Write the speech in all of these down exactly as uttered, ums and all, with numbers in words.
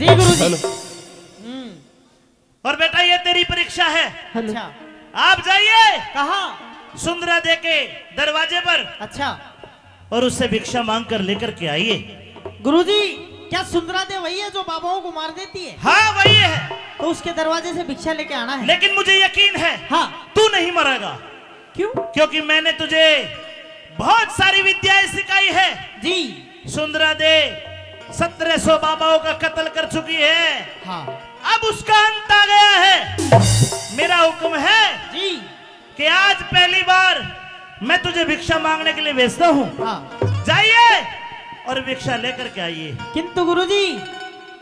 ठीक गुरु जी। हेलो। हम्म। और बेटा, ये तेरी परीक्षा है। हेलो। अच्छा। आप जाइए। कहाँ? सुंदरा दे के दरवाजे पर। अच्छा। और उससे भिक्षा मांग कर लेकर के आइए। गुरुजी, क्या सुंदरा दे वही है जो बाबाओं को मार देती है? हाँ, वही है। तो उसके दरवाजे से भिक्षा लेके आना है। लेकिन मुझे यकीन है, हाँ। तू नहीं मरेगा। क्यों? क्योंकि मैंने तुझे बहुत सारी विद्याएं सिखाई है। जी। सुंदरा दे सत्रह सौ बाबाओं का कत्ल कर चुकी है। हाँ। अब उसका अंत आ गया है। मेरा हुक्म है जी। कि आज पहली बार मैं तुझे भिक्षा मांगने के लिए भेजता हूँ। हाँ। जाइए और भिक्षा लेकर के आइए। किंतु गुरुजी,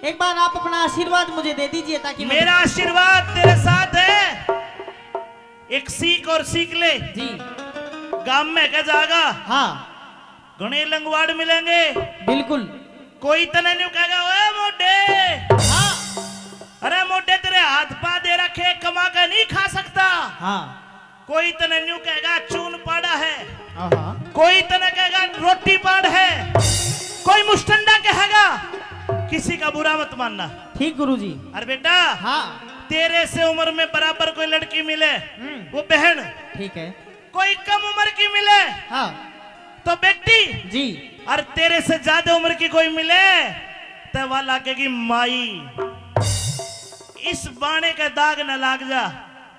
एक बार आप अपना आशीर्वाद मुझे दे दीजिए, ताकि मैं मेरा आशीर्वाद तेरे साथ है। एक सीख और सीख ले। जी। गांव में कह जागा। हाँ। घणे लंगवाड़ मिलेंगे। बिल्कुल। कोई तने न्यू कहेगा, "ओए मोटे।" हाँ। "अरे मोटे, तेरे हाथ पा दे रखे, कमा के नहीं खा सकता।" हाँ। कोई तने न्यू कहेगा, "चून पाड़ा है।" आहा। कोई तने कहेगा, "रोटी पाड़ है।" कोई मुस्टंडा कहेगा, किसी का बुरा मत मानना। ठीक गुरुजी। अरे बेटा, हाँ। तेरे से उम्र में बराबर कोई लड़की मिले, हम्म। वो बहन। ठीक है। कोई कम उम्र की मिले, हाँ। तो बेटी। जी। और तेरे से ज्यादा उम्र की कोई मिले, तो वह लागेगी माई। इस बाणे का दाग न लाग जा,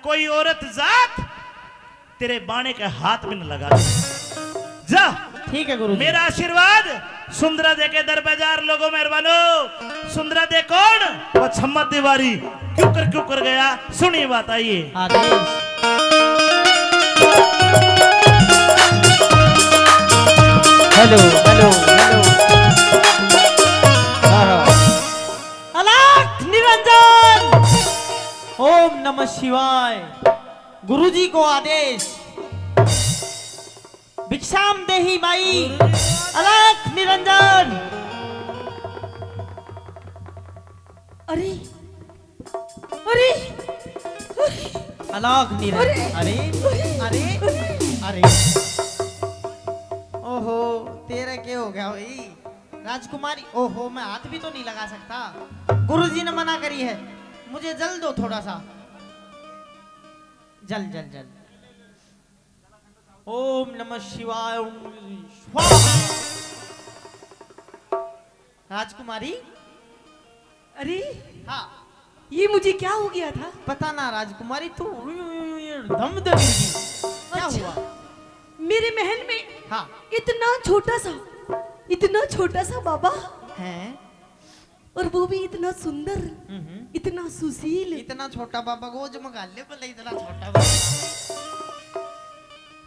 कोई औरत जात तेरे बाणे के हाथ भी न लगा दे। जा। ठीक है गुरु जी। मेरा आशीर्वाद सुंदरा दे के दर बाजार। लोगों मेहरबानो, सुंदरा दे कौन? वो छम्मा तिवारी। क्यों कर, क्यों कर गया? सुनिए बात, आइए। आदेश। Hello, hello, hello. हाँ, हाँ। अलख निरंजन। ओम नमः शिवाय। गुरुजी को आदेश। भिक्षाम देहि माई। अलख निरंजन। अरे, अरे, अरे। अलख निरंजन। अरे, अरे, अरे, अरे। अरे। ओहो, तेरा क्या हो गया भाई? राजकुमारी, ओहो, मैं हाथ भी तो नहीं लगा सकता। गुरुजी ने मना करी है, मुझे जल दो थोड़ा सा। जल, जल, जल। ओम नमः शिवाय, ओम स्वाहा। राजकुमारी। अरे, हाँ। ये मुझे क्या हो गया था? पता ना राजकुमारी, तू धम धम गिर गई। क्या अच्छा, हुआ? मेरे महल में, हाँ। इतना छोटा सा, इतना छोटा सा बाबा। हैं? और वो भी इतना सुंदर, हम्म। इतना सुशील। इतना छोटा बाबा गोद में घाल ले, भले इतना छोटा बाबा।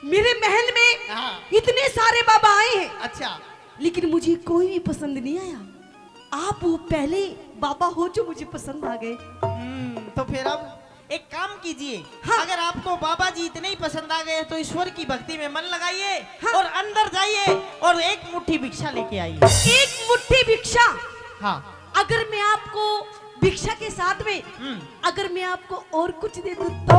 मेरे महल में, हाँ। इतने सारे बाबा आए हैं। अच्छा। लेकिन मुझे कोई भी पसंद नहीं आया। आप वो पहले बाबा हो जो मुझे पसंद आ गए। हम्म, तो फिर अब एक काम कीजिए, हाँ। अगर आपको बाबा जी इतने ही पसंद आ गए तो ईश्वर की भक्ति में मन लगाइए, हाँ। और अंदर जाइए और एक मुट्ठी भिक्षा लेके आइए। एक मुट्ठी भिक्षा? हाँ। अगर मैं आपको भिक्षा के साथ में, हम्म। अगर मैं आपको और कुछ दे दूं तो?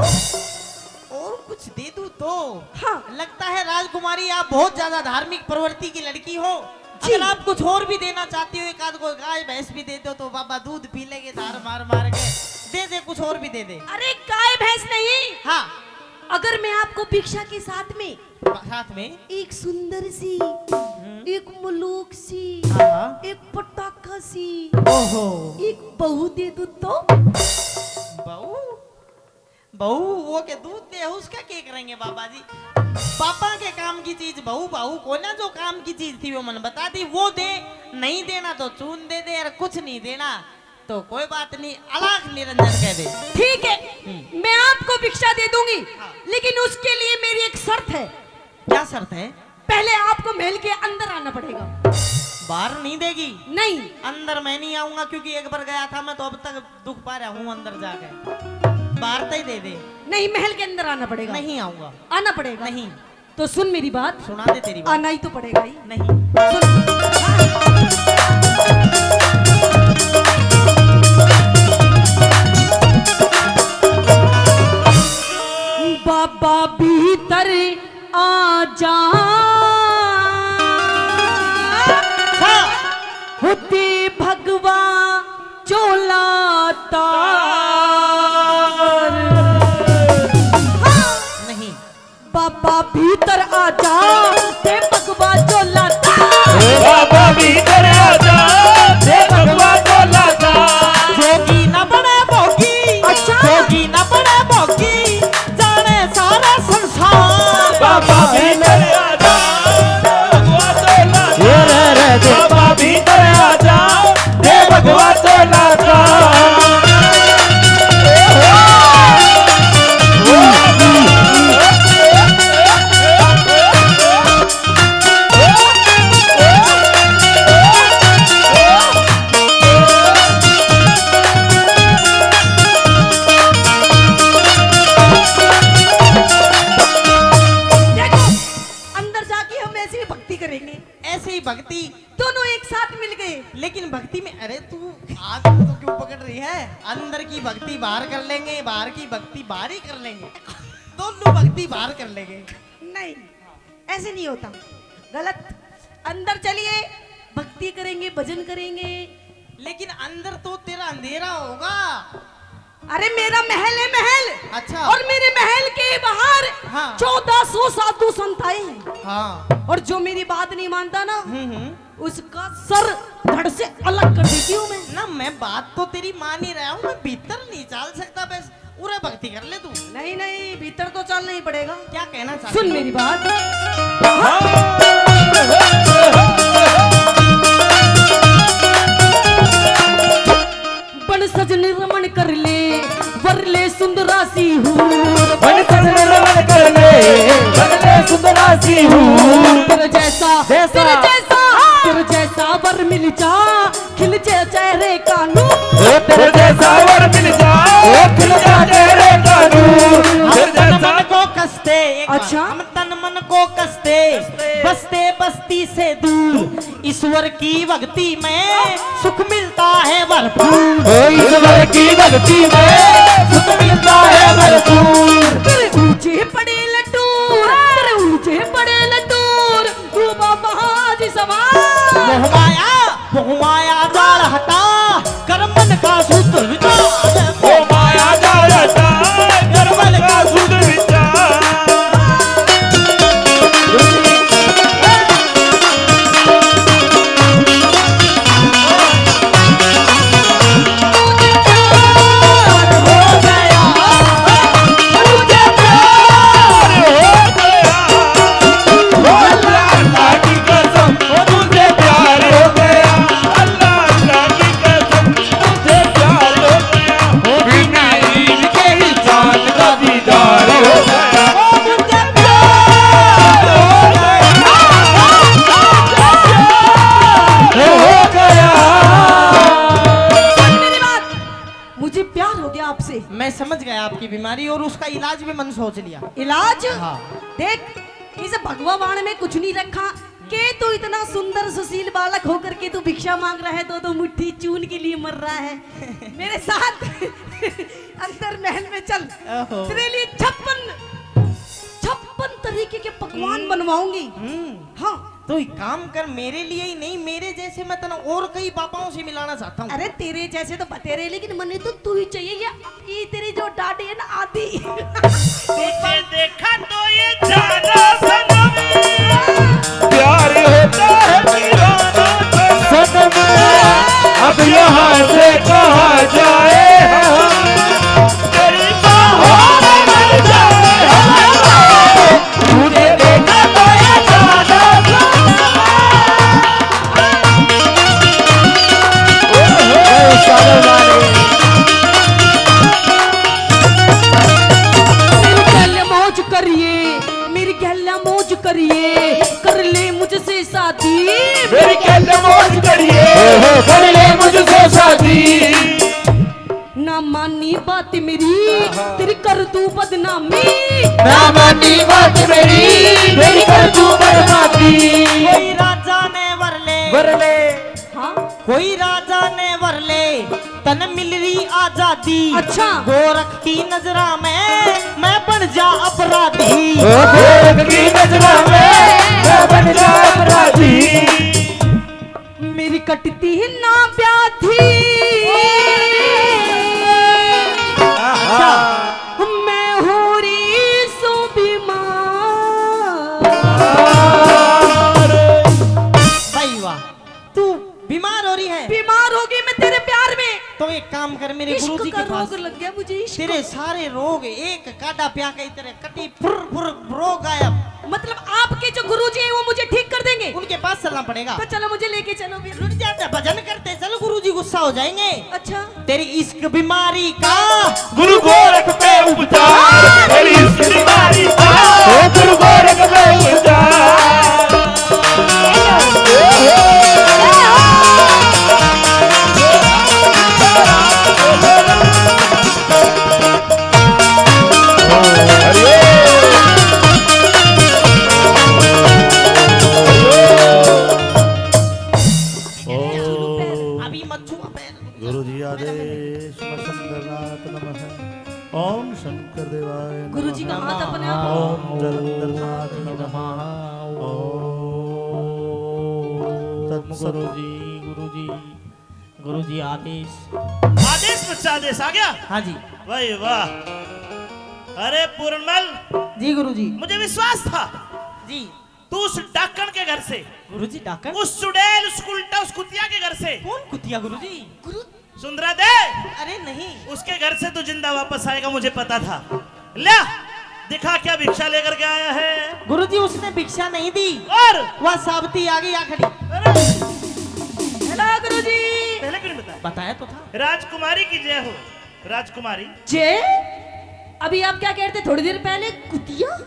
और कुछ दे दूं तो? हाँ। लगता है राजकुमारी, आप बहुत ज्यादा धार्मिक प्रवृत्ति की लड़की हो। जी। अगर आप कुछ और भी देना चाहती हो, एक आध को गाय भैंस भी दे दो तो बाबा दूध पी लेंगे धार मार मार के। दे दे, कुछ और भी दे दे। अरे गाय भैंस नहीं। हाँ। अगर मैं आपको भिक्षा के साथ में, साथ में? एक सुंदर सी, हम्म। एक मलूक सी, हाँ। एक पटाखा सी, ओहो। एक बहू दे दूं तो? बहू? बहू, वो के दूध दे, उसका क्या करेंगे बाबा जी? पापा के काम की चीज बहू, बहू कोना जो काम की चीज थी वो मन बता दी, वो दे, नहीं देना तो चून दे दे, और कुछ नहीं देना तो कोई बात नहीं, अलख निरंजन कह दे। ठीक है, हम्म। मैं आपको भिक्षा दे दूंगी, हाँ। लेकिन उसके लिए मेरी एक शर्त है। क्या शर्त है? पहले आपको महल के अंदर आना पड़ेगा। बाहर नहीं देगी? नहीं। अंदर मैं नहीं आऊंगा, क्योंकि एक बार गया था मैं, तो अब तक दुख पा रहा हूँ अंदर जाके। बाहर तो ही दे दे। नहीं, महल के अंदर आना पड़ेगा। नहीं आऊंगा। आना पड़ेगा। नहीं। तो सुन मेरी बात। सुना दे तेरी बात। आना ही तो पड़ेगा ही। नहीं। सुन। बाबा भीतर आ जा। हाँ। होते भगवा लातार। हाँ। नहीं। बाबा भीतर आ जा, दे भगवा झोला तार। बाबा भीतर आ जा, दे भगवा झोला तार। जोगी ना बने भोगी, अच्छा। जोगी ना बने भोगी, जाने सारा संसार। बाबा भीतर आ जा, दे भगवा झोला तार। ये रे रे दे। बाबा भीतर आ जा, दे भगवा झोला तार। देखो, अंदर जाके हम ऐसी भक्ति करेंगे। ऐसे ही भक्ति। दोनों एक साथ मिल गए। लेकिन भक्ति में, अरे तू, हाथ तो क्यों पकड़ रही है? अंदर की भक्ति बाहर कर लेंगे, बाहर की भक्ति बाहर ही कर लेंगे। दोनों भक्ति बाहर कर लेंगे। नहीं, ऐसे नहीं होता, गलत। अंदर चलिए, भक्ति करेंगे, भजन करेंगे। लेकिन अंदर तो तेरा अंधेरा होगा। अरे, मेरा महल है, महल। अच्छा। और मेरे महल के बाहर, हाँ। चौदह सौ साधु संत आए हैं। हाँ। और जो मेरी बात नहीं मानता ना, हम्म, हम्म। उसका सर धड़ से अलग कर देती हूँ मैं। ना, मैं बात तो तेरी मान ही रहा हूँ, मैं भीतर नहीं चाल सकता। बस उरे भक्ति कर ले तू। नहीं, नहीं, भीतर तो चलना ही पड़ेगा। क्या कहना चाहती सुन है? मेरी बात। बन सजन रमण कर ले, वर ले सुंदरा सी हूँ। बन सजन रमण कर ले, वर ले सुंदरा सी हूँ। तेरे जैसा, जैसा। तेरे जैसा, हाँ। तेरे जैसा वर मिल जा, खिल जे चेहरे का नूर। ओ तेरे जैसा वर मिल जा, ओ खिल जा चेहरे का नूर। हम तन मन को कसते, एक बार, अच्छा। हम तन मन को कसते, बसते बस्ती से दूर। ईश्वर की भक्ति में सुख मिलता है भरपूर। ओ ईश्वर की भक्ति में सुख मिलता है भरपूर। तेरे ऊंचे पड़े लटूर, तेरे ऊंचे पड़े लटूर। तू बाबा जी सवार। मोह माया, मोह माया जाल हटा, कर मन का शुद्ध विचार। मोह माया जाल हटा, कर मन का शुद्ध विचार। मुझे प्यार हो गया आपसे। मैं समझ गया आपकी बीमारी और उसका इलाज भी मन सोच लिया। इलाज? हाँ। देख, इस भगवा बाण में कुछ नहीं रखा। के तू इतना सुंदर सुशील बालक होकर के तू भिक्षा मांग रहा है, दो दो मुट्ठी चून के लिए मर रहा है। मेरे साथ अंदर महल में चल। ओहो। तेरे लिए छप्पन, छप्पन तरीके के पकवान हम्म। बनवाऊंगी। हम्म। हाँ। तो एक काम कर, मेरे लिए ही नहीं, मेरे जैसे मैं तना और कई बाबाओं से मिलाना चाहता हूँ। अरे, तेरे जैसे तो बतेरे, लेकिन मन्ने तो तू ही चाहिए। ये, ये तेरी जो दाढ़ी है ना, आधी। तुझे देखा तो ये जाना सनम, प्यार होता है दीवाना सनम। सनम, अब यहाँ से कहाँ जाए हम, तेरी बाहों में मर जाए हम। तुझे देखा तो ये जाना था। मेरी गैल मौज करिए, मेरी गैल मौज करिए, कर ले मुझसे शादी। मेरी गैल मौज करिए, कर ले मुझसे शादी। ना मानी बात मेरी, आहा। तेरी कर दूं बदनामी। ना मानी बात मेरी, तेरी कर दूं बदनामी। कोई राजा ने वर ले। वर ले। हाँ। कोई राजा ने वर ले, तन मिल रही आजादी। अच्छा। गोरख की नजरा में मैं बन जा अपराधी। ओ गोरख की नजरा में मैं बन जा अपराधी। मेरी कटती ना ब्याधी। तो एक काम कर, मेरे इश्क गुरुजी का के पास रोग लग गया मुझे, इश्क। तेरे सारे रोग एक काढ़ा प्या के तेरे कटी फुर फुर रोग गायब। मतलब आपके जो गुरुजी हैं वो मुझे ठीक कर देंगे? उनके पास चलना पड़ेगा। तो चलो मुझे लेके चलो फिर। रुक जा, जा, भजन करते चल, गुरुजी गुस्सा हो जाएंगे। अच्छा। तेरी इश्क बीमारी का गुरु गोरख पे उपचार, तेरी इश्क बीमारी का, ओ गुरु गोरख पे उपचार। अभी मत छुआ पैर। गुरु जी आदेश, मसंदरनाथ नमः। ओम शंकर देवाय नमः। गुरु जी का हाथ अपने आप। ओम जलंधरनाथ नमः। ओम सतगुरु जी, गुरु जी, गुरु जी आदेश। आदेश बच्चा आदेश आ गया। हाँ जी। वाह वाह। अरे पूरणमल। जी गुरु जी। मुझे विश्वास था। जी। तू उस डाकण के घर से। गुरुजी, डाकण? उस चुड़ैल, उस कुलटा, उस कुतिया के घर से। कौन कुतिया गुरुजी? गुरु सुंदरा दे। अरे नहीं। उसके घर से तू जिंदा वापस आएगा, मुझे पता था। ल्या, दिखा क्या भिक्षा लेकर के आया है। गुरुजी, उसने भिक्षा नहीं दी। और? वह साबती आ गई, आ खड़ी। अरे। हेलो गुरुजी। पहले क्यों नहीं बताया? बताया तो था। राजकुमारी की जय हो। राजकुमारी। जय? अभी आप क्या कह रहे थे थोड़ी देर पहले? कुतिया?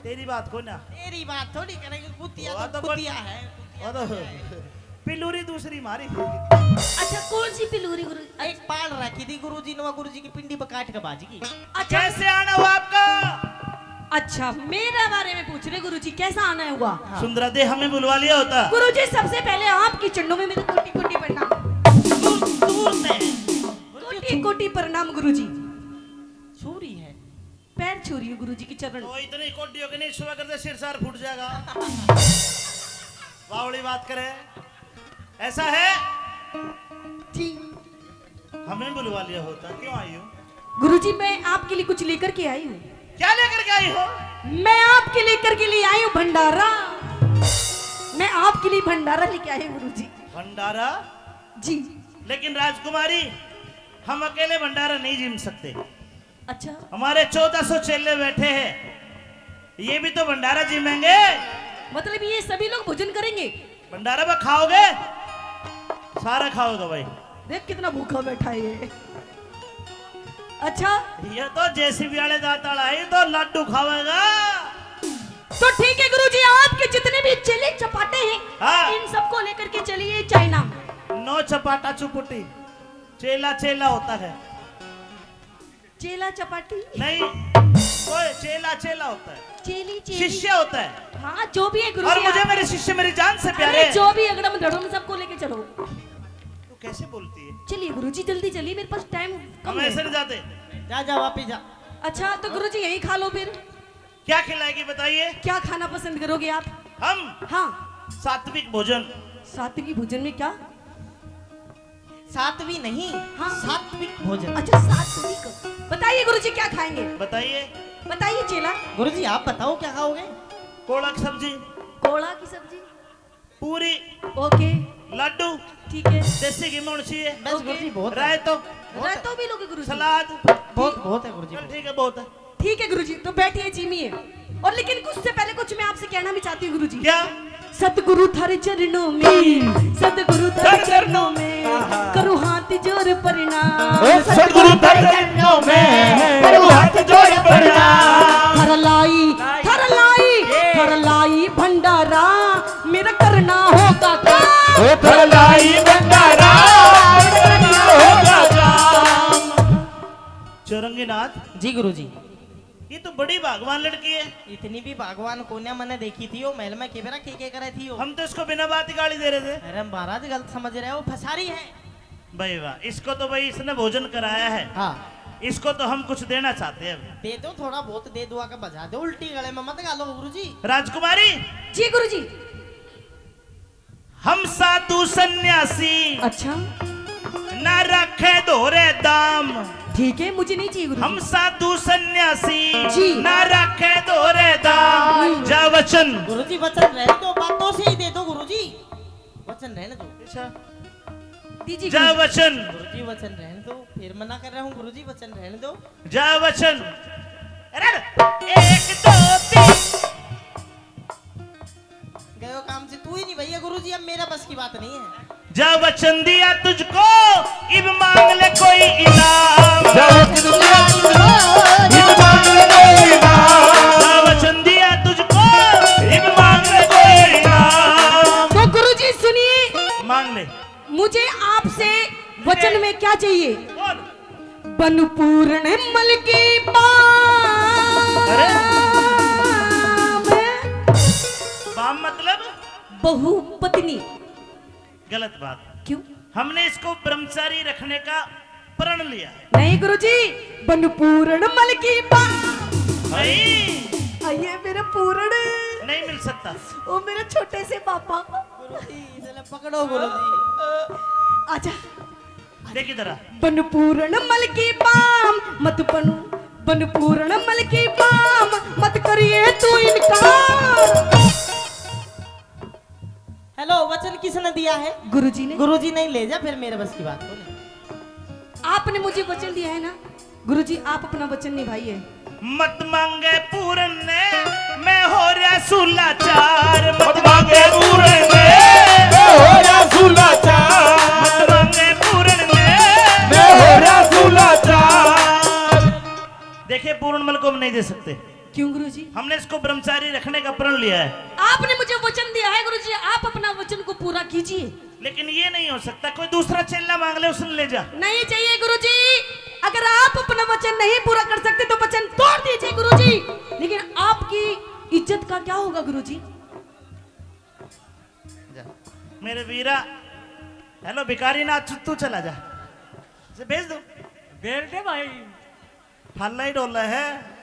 तेरी बात को ना। तेरी बात थोड़ी करेंगे, कुतिया वो तो तो कुतिया है, वो कुतिया तो तो है। पिलूरी दूसरी मारी। अच्छा, कौन सी पिलूरी गुरु? एक पाल रखी थी गुरुजी ने, वो गुरुजी की पिंडी पे काट के बाज गई। अच्छा। कैसे आना हुआ आपका? अच्छा, मेरे बारे में पूछ रहे गुरुजी, कैसा आना हुआ? हाँ। सुंदरा दे, हमें बुलवा लिया होता। गुरुजी, सबसे पहले आपकी चरणों में मेरे कोटि कोटि प्रणाम। दूर, दूर से। कोटि कोटि प्रणाम गुरुजी। छू रही है। पैर छू रही हूँ गुरुजी की चरण। तो इतनी कोडियों के नहीं छुआ करते, सिर सार फूट जाएगा। बावली बात करे, ऐसा है? जी। हमें बुलवा लिया होता, क्यों आई हो? गुरुजी, मैं आपके लिए कुछ लेकर के आई हूँ। क्या लेकर के आई हो? मैं आपके लेकर के लिए आई हूँ भंडारा। मैं आपके लिए भंडारा लेके आई हूँ गुरुजी। भंडारा? जी। लेकिन राजकुमारी, हम अकेले भंडारा नहीं जीम सकते। अच्छा। हमारे चौदह सौ चेले बैठे हैं, ये भी तो भंडारा जीमेंगे। मतलब ये सभी लोग भोजन करेंगे? भंडारा में खाओगे, सारा खाओगे भाई। देख कितना भूखा बैठा है ये। अच्छा। ये तो जेसीबी वाले दांत वाला है, ये तो लड्डू खावेगा। तो ठीक है गुरुजी, आपके जितने भी चेले चपाटे हैं, हाँ। इन सबको लेकर के चलिए चाइना। नो चपाटा चुपुटी, चेला चेला होता है। चेला चपाटी? नहीं, ओए, चेला चेला होता है। चेली, चेली। शिष्य होता है। हाँ, जो भी है गुरु और जी, मुझे आप मेरे शिष्य मेरी जान से प्यारे अरे, हैं। जो भी अगड़म धड़म सबको लेके चलो। तू कैसे बोलती है? चलिए गुरु जी, जल्दी चलिए, मेरे पास टाइम कम हम है। ऐसे नहीं जाते। जा, जा, वापिस जा। अच्छा, तो गुरु जी यहीं खा लो फिर। क्या खिलाएगी बताइए? क्या खाना पसंद करोगे आप? हम? हाँ। सात्विक भोजन। सात्विक भोजन में क्या? सात्विक नहीं, हाँ। सात्विक भोजन। अच्छा, सात्विक। बताइए गुरुजी, क्या खाएंगे? बताइए। बताइए चेला। गुरुजी, आप बताओ क्या खाओगे? कोला की सब्जी। कोला की सब्जी। पूरी। ओके। लड्डू। ठीक है। देसी घी में होना चाहिए। बस ओके। गुरुजी, बहुत है। रायतो। रायतो भी लोगे गुरुजी? सलाद। बहुत, बहुत है गुरुजी। चल ठीक है, बहुत है। ठीक है गुरुजी, तो बैठिए, जीमिए। और लेकिन उससे पहले कुछ मैं आपसे कहना भी चाहती हूँ गुरुजी। क्या? सतगुरु थारे चरणों में, सतगुरु थारे चरणों में, आहा। करूँ हाथ जोड़ प्रणाम। ओ सतगुरु थारे चरणों में, करूँ हाथ जोड़ प्रणाम। थारा लाई, थारा लाई, ये। थारा लाई भंडारा, मेरा करना होगा काम। ओ थारा लाई भंडारा, मेरा करना होगा काम। चौरंगीनाथ। जी गुरुजी। ये तो बड़ी भागवान लड़की है। इतनी भी भागवान कोन्या मैंने देखी थी, वो महल में के बेरा के के करे थी वो। हम तो इसको बिना बात ही गाली दे रहे थे। अरे महाराज, गलत समझ रहे हो, फसारी है। भाई वाह, इसको तो भाई इसने भोजन कराया है। हाँ। इसको तो हम कुछ देना चाहते हैं अब। दे दो, थोड़ा बहुत दे दुआ के बजा दो, उल्टी गले में मत गालो गुरुजी। राजकुमारी। जी गुरुजी। हम साधु सन्यासी अच्छा। ना रखे धोरे दाम। ठीक है, मुझे नहीं चाहिए गुरुजी। हम साधु सन्यासी जी। ना रखे धोरे दाम। हम्म। जा वचन। गुरुजी वचन रहने दो, बातों से ही दे दो गुरुजी, वचन रहने दो। अच्छा। दीजिए जा गुरुजी। वचन। गुरुजी, वचन रहने दो, फिर मना कर रहा हूँ गुरुजी, वचन रहने दो। जा वचन। अरे, एक, दो, तीन। गयो काम से तू ही नहीं भैया गुरुजी, अब मेरा बस की बात नहीं है। जा वचन दिया तुझको, इब मांग ले कोई इनाम। जा वचन दिया तुझको, इब मांग ले कोई इनाम। जा वचन दिया तुझको, इब मांग ले कोई इनाम। तो गुरुजी सुनिए, मांग ले। मुझे आपसे वचन में क्या चाहिए? बोल। बन पूर्ण मल की अरे। बाम। बाम मतलब? बहु पत्नी। गलत बात। क्यों? हमने इसको ब्रह्मचारी रखने का प्रण लिया है। नहीं गुरुजी, बन पूर्ण मल की बाम। नहीं, आइए मेरा पूर्ण। नहीं मिल सकता। ओ मेरे छोटे से पापा। गुरुजी, इसने पकड़ो गुरुजी। आजा। देख इधर आ। बन पूर्ण मल की बाम मत बनू, बन पूर्ण मल की बाम मत करिए तू इनकार। हेलो, वचन किसने दिया है? गुरुजी ने। गुरुजी, नहीं ले जा, फिर मेरे बस की बात हो नहीं। आपने मुझे वचन दिया है ना गुरुजी, आप अपना वचन निभाइए। मत मांगे पूरन ने, मैं हो रहा सूलाचार। मत मांगे पूरन ने, मैं हो रहा सूलाचार। मत मांगे पूरन ने। मैं हो रहा सूलाचार। देखिए, पूरन मल को हम नहीं दे सकते। क्यों गुरुजी? हमने इसको ब्रह्मचारी रखने का प्रण लिया है। आपने मुझे वचन दिया है गुरुजी, आप अपना वचन को पूरा कीजिए। लेकिन ये नहीं हो सकता, कोई दूसरा चेला मांग ले, उसने ले जा। नहीं चाहिए गुरुजी, अगर आप अपना वचन नहीं पूरा कर सकते तो वचन तोड़ दीजिए गुरुजी। लेकिन आपकी इज्जत का क्या होगा गुरुजी? जा। मेरे वीरा, हेलो भिखारी नाथ, तू चला जा, इसे भेज दो। भेज दे भाई। हल्ला ही डोला है,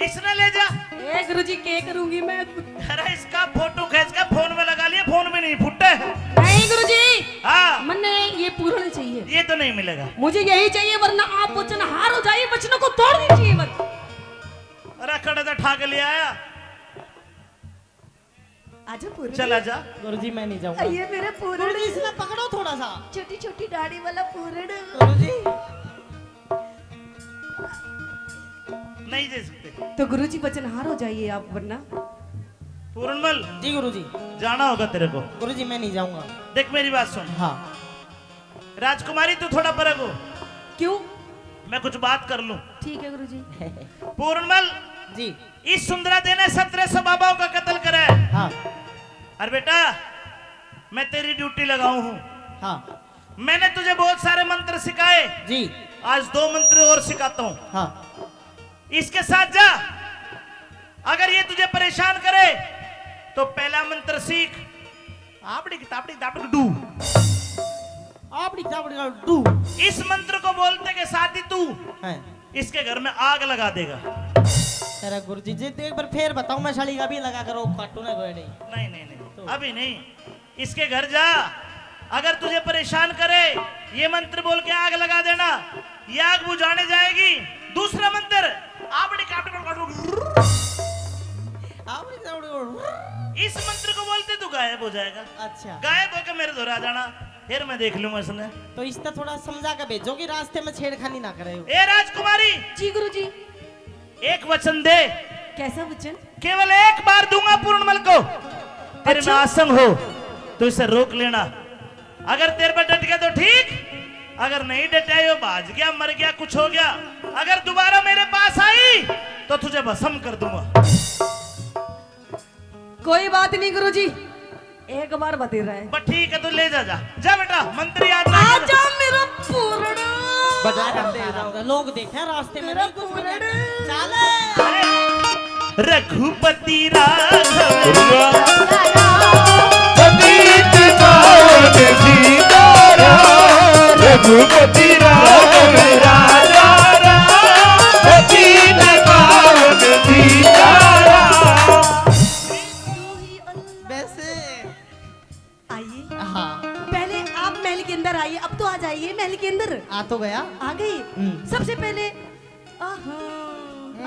इसने ले जा। ए गुरुजी, के करूंगी मैं? अरे, इसका फोटो खींच के फोन में लगा लिया, फोन में नहीं फुटे। नहीं गुरुजी, हाँ, मन्ने ये पूर्ण चाहिए। ये तो नहीं मिलेगा। मुझे यही चाहिए, वरना आप वचन हार हो जाइए, वचनों को तोड़ दीजिए बस। अरे, खड़े तो ठा के ले आया। आजा पूर्ण। चला जा। गुरुजी, मैं नहीं जाऊंगा। ये मेरे पूर्ण। गुरुजी, इसने पकड़ो थोड़ा सा। छोटी छोटी दाढ़ी वाला पूर्ण। गुरुजी, नहीं दे सकते। तो गुरुजी, वचन हार हो जाइए आप, वरना। पूरणमल, जी गुरुजी। जाना होगा तेरे को। गुरुजी, मैं नहीं जाऊंगा। देख, मेरी बात सुन। हाँ। राजकुमारी, तू थोड़ा परे हो। क्यों? मैं कुछ बात कर लूं। ठीक है गुरुजी। पूरणमल, जी। इस सुंदरा दे ने सत्रह सौ बाबाओं का कत्ल करा। हाँ। अरे बेटा, मैं तेरी ड्यूटी लगाऊं हूं। हाँ। मैंने तुझे बहुत सारे मंत्र सिखाए। जी। आज दो मंत्र और सिखाता हूं। हाँ। इसके साथ जा। अगर ये तुझे परेशान करे तो पहला मंत्र सीख, आपड़ी तापड़ी तापड़ी डू। आपड़ी तापड़ी का डू। इस मंत्र को बोलते के साथ ही तू हैं। इसके घर में आग लगा देगा। तेरा गुरुजी जी, तो एक बार फिर बताओ, मैं साली का भी लगा करो काटू ना गोड़े। नहीं, नहीं, नहीं, अभी नहीं। इसके घर जा, अगर तुझे परेशान करे, ये मंत्र बोल के आग लगा देना, ये आग बुझाने जाएगी। दूसरा मंत्र, आपड़ी कापड़ी पर काटू। आपड़ी तापड़ी का। इस मंत्र को बोलते तू गायब हो जाएगा। अच्छा। गायब होकर मेरे धोरे आ जाना, फिर मैं देख लूंगा इसने। तो इसका थोड़ा समझा के भेजो कि रास्ते में छेड़खानी ना करे। ए राजकुमारी, जी गुरुजी। एक वचन दे। कैसा वचन? केवल एक बार दूंगा पूर्णमल को। तेरे में अच्छा। आसंग हो तो इसे रोक लेना। अगर तेरे पर डट गया तो ठीक, अगर नहीं डटा, यो भाज गया, मर गया, कुछ हो गया, अगर दोबारा मेरे पास आई तो तुझे भस्म कर दूंगा। कोई बात नहीं गुरुजी, एक बार बतेरा है। बस ठीक है, तो ले जा, जा, जा बेटा, मंत्र याद रख। आजा मेरा पूर्ण। बजा करते हैं। लोग देखे रास्ते में मेरा नहीं कुछ पूर्ण। मिला। चल। रघुपति राघव। पतित पावन सीताराम, रघुपति राघव राजा राम, पतित पावन सीताराम। वैसे आइए। हाँ। पहले आप महल के अंदर आइए, अब तो आ जाइए महल के अंदर। आ तो गया। आ गए। हम्म। सबसे पहले, आहा,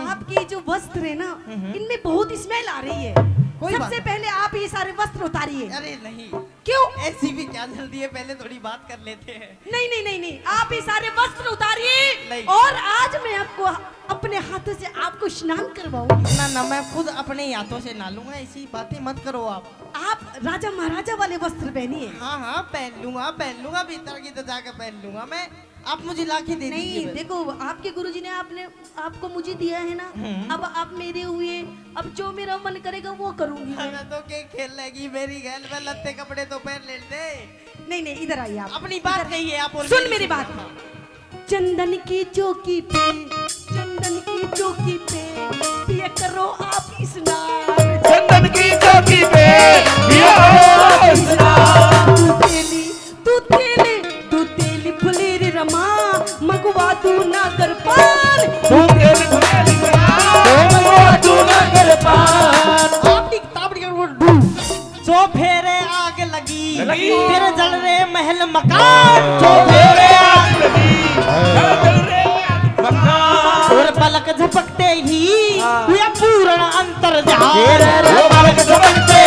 आपके जो वस्त्र है ना, हम्म। इनमें बहुत स्मेल आ रही है। कोई बात सबसे नहीं। पहले आप ये सारे वस्त्र उतारिए। अरे नहीं। क्यों? ऐसी भी क्या जल्दी है, पहले थोड़ी बात कर लेते हैं। नहीं, नहीं, नहीं, नहीं, आप ये सारे वस्त्र उतारिए नहीं। और आज मैं आपको अपने हाथों से आपको स्नान करवाऊंगी। ना, ना, मैं खुद अपने ही हाथों से नहा लूंगा, ऐसी बातें मत करो आप। आप राजा महाराजा वाले वस्त्र पहनिए। हाँ, हाँ, पहन लूंगा, पहन लूंगा, भीतर की तो जाके पहन लूंगा मैं। आप मुझे लाके दे दीजिए नहीं, बस। देखो, आपके गुरुजी ने आपने, आपको मुझे दिया है ना, हम्म। अब आप मेरे हुए, अब जो मेरा मन करेगा वो करूंगी मैं। हाँ, तो के खेल लेगी मेरी गैल में, लत्ते कपड़े तो पहन लेते। नहीं, नहीं, इधर आइए आप। अपनी बात इधर कहिए आप और सुन मेरी मेरी सुनिए। बात। हाँ। चंदन की चौकी पे, चंदन की चौकी पे, पिया करो आप स्नान। चंदन की चौकी पे, पिया करो आप स्नान। तू तेली, तू तेली, तू तेली फुलेरी रमा, मगवा तू नागर पान। तू तेली फुलेरी रमा, मगवा तू नागर पान। आपकी किताब निकाल वो डू। चौफेरे आग लगी, लगी। तेरे जल रे महल मकान। चौफेरे आग लगी, तेरे जल रे मकान। और पलक झपकते ही हाँ। हुआ पूर्ण अंतर ध्यान। तेरे रे पलक झपकते